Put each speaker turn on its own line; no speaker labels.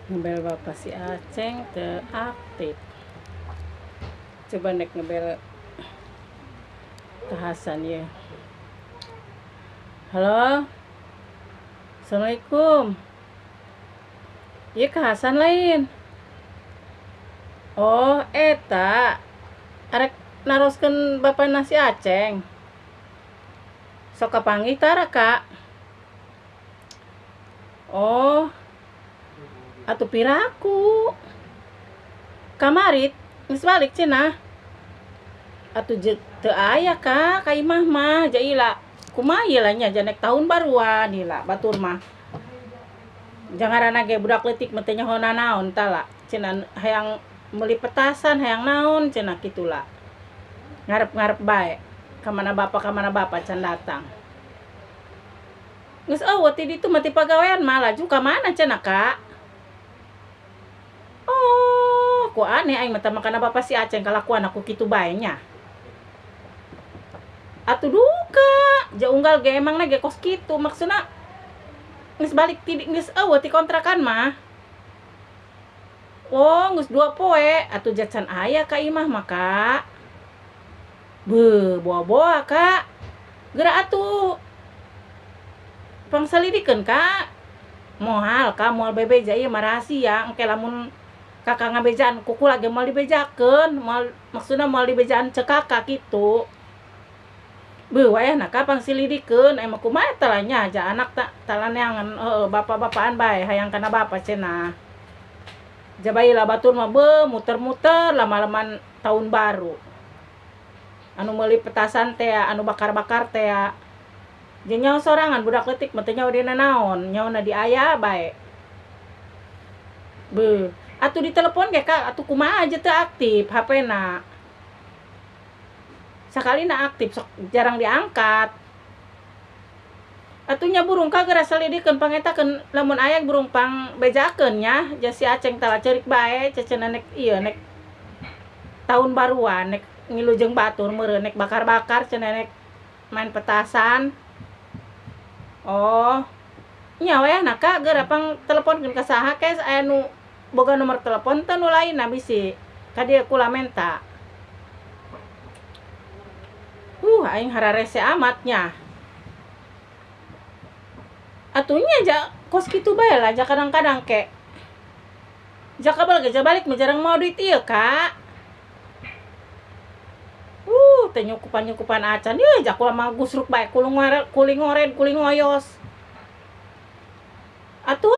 Ngebel bapak si Aceng teu aktif. Coba nek ngebel ke Hasan ya. Halo. Assalamualaikum. Iya ke Hasan lain. Oh, eta arek naroskeun bapak nasi Aceng. Sok kapanggih tara, Kak? Oh. Atuh piraku. Kamari geus balik cenah. Atuh teu aya, Kak, ka imah mah. Jaila kumaha ieu lah nya nek tahun baruan lila batur mah. Jangaranna ge budak leutik mah teu nyaho nanaon tah la. Cenah hayang meuli petasan, hayang naon cenah kitu la. Ngarep-ngarep bae. Kamana bapak can datang. Geus eueuh ti ditu mah ti pagawean mah laju ka mana cenah, Kak? Oh, ku aneh aing mah makana bapak si Aceng kalakuan aku kitu bae nya. Atuh duka, ja unggal ge emangna ge kos kitu maksudna geus balik ti geus eueuh ti kontrakan mah. Oh, geus 2 poe atuh ja can aya ka imah mah, Kak. Beuh, boa-boa, Kak. Geura atuh pangsalidikeun, Kak. Moal, Kak, moal bebeja ieu mah rahasia engke lamun kakak ngabejaan kuku lagi moal dibejakeun, moal maksudna moal dibejaan ceuk kakak kitu. Beuh, wayahna Kak pangsilidikeun emang kumaha eta lah nya ja anak ta talaneangan heueuh bapak-bapaan bae hayang kana bapak cenah. Ja bae lah batur mah beuh muter-muter lamalaman tahun baru. Anu meuli petasan teh anu bakar-bakar teh. Jeung nyaho sorangan budak leutik mah teu nyaho dina naon, nyaona di aya bae. Beuh, atuh ditelepon ge Kak, atuh kumaha aja teu aktif HP-na. Sakalina aktif sok jarang diangkat. Atuh nya burung Kak geura salidikeun pangetakeun lamun aya burung pang bejakeun nya, ja si Aceng tah ceurik bae cecenah nek ieu nek tahun baruan nek ngilu jeung batur meureun nek bakar-bakar cenah nek main petasan. Oh, nya wayahna Kak geura pang teleponkeun ka saha ke aya nu boga nomor telepon teu nu lainna bisi ka dieu kula menta. Aing hararese amat nya. Atuh nya ja kos kitu bae lah ja kadang-kadang ke. Ja kabel ge ja balik mah jarang mau duit ieu, Kak. Teu nyukupan-nyukupan acan ieu ja kula mah gusruk bae kuling ngored, kuling ngoyos. Atuh